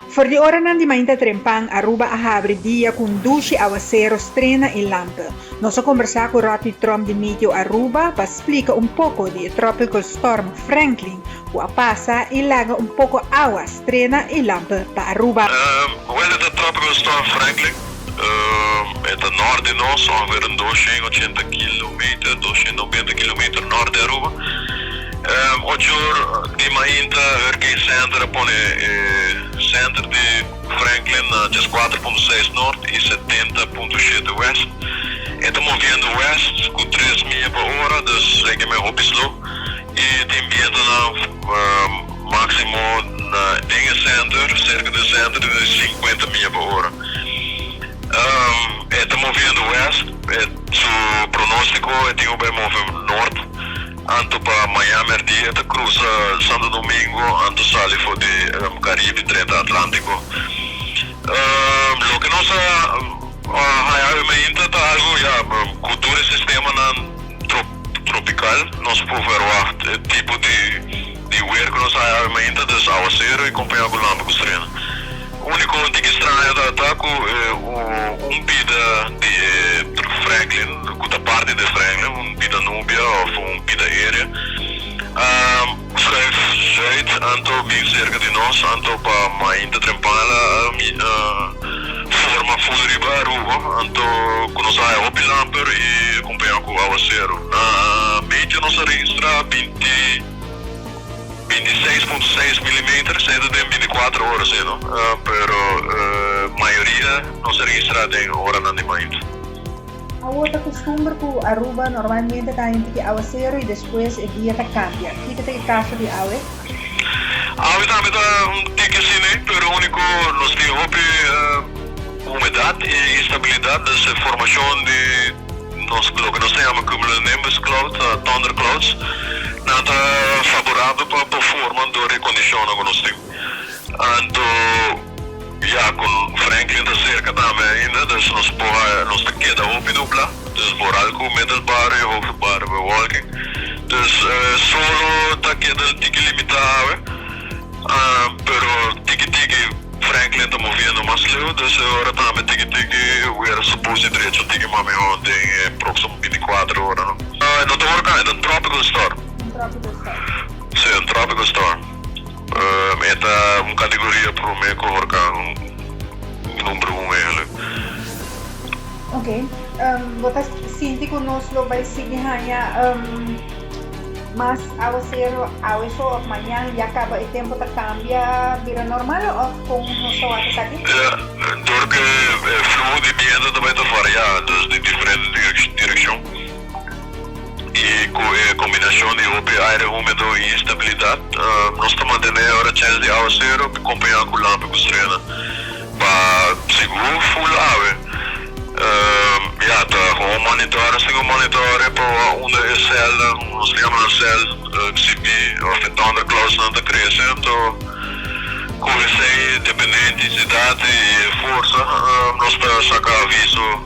For di oranan di mainta trempan, Aruba a habri dia cu un dushi awacero, strena y lampe. Nos a combersa cu Rodney Tromp di Meteo Aruba pa splica un poco di e Tropical Storm Franklin cu a pasa y laga un poco awa, strena y lampe pa Aruba. Wel e ta Tropical Storm Franklin, e ta nort di nos, ongeveer un 280 kilometer, 290 kilometer nort di Aruba. 8 or di mainta Hurricane Center a pone e center di Franklin na 14.6 nort y 70.7 west. E ta moviendo west cu 3 mia pa ora, dus e ta hopi slow. Y tin bientonan maximo den e center, cerca di center di 50 mia pa ora. E ta moviendo west, su pronostico e tin pa move nort, anto pa mañan merdia ta cruza Santo Domingo, anto sali for di Caribe drenta Atlantico. Loke nos a haya ta algo ya, cu tur sistemanan tropical, nos por verwacht e tipo di weer cu nos a haya, dus awacero y acompaña cu lampe cu strena. Unico tiki straño ta cu un pida di Franklin, cu ta parti di Franklin, un pida nubia of un pida area, schuif zuid, anto bin cerca di nos, anto pa mainta trempan forma full riba Aruba, anto cu nos a hopi lamper y acompaña cu awacero. Na meteo nos a registra 20 26.6 mm, siendo den 24 ora, si, no? Pero mayoria nos a registra den oranan di mainta. Awor ta custumber cu Aruba normalmente ta un tiki awacero y despues e dia ta cambia. Kico ta e caso di awe? Awe tambe ta un tiki asina, pero unico nos tin hopi humedad y instabilidad, dus formacion di nos, loke nos ta yama cumulonimbus cloud, thunder clouds, nan ta favorabel pa forma door e condicion cu nos tin. Anto, ja, cu Franklin ta cerca tambe ainda, dus nos por nos ta keda hopi nubla, dus vooral cu middelbare y hoge bewolking. Dus solo ta keda tiki limita awe, pero tiki tiki Franklin ta moviendo mas leu, dus awor tambe tiki tiki weer supose drecha tiki mas miho den proximo 24 ora, no? No ta huracán, e ta un tropical storm. Un tropical storm. Si, un tropical storm. E ta un categoria prome cu huracán number 1 eigenlijk. Ok. Bo ta sinti cu nos lo bay sigui haya mas awacero awe so of mañan ya caba e tempo ta cambia bira normal of con nos ta wak esaki? Ja, door cu e fluho di biento tambe ta varia, dus di diferente direccion. Y cu e combinacion di hopi aire humedo y instabilidad, nos ta mantene ora chance di awacero acompaña cu lampe cu strena. Pa sigur full awe. Ja, ta gewoon monitor, sigur monitor pa unda e cel, nos ta yama cel, CP of e thunder clouds nan ta crece, anto cu esey depende intensidad y forsa, nos ta saca aviso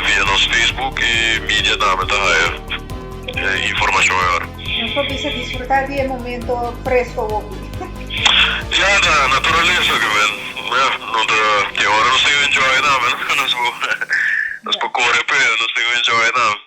via nos Facebook y media tambe ta haya informacion awor. Nos por bisa disfruta di e momento fresco hopi. Ja, ta naturalesa cu men. Ja, no ta tin ora nos tin enjoy tambe, no? Nos por core, pero nos tin enjoy tambe.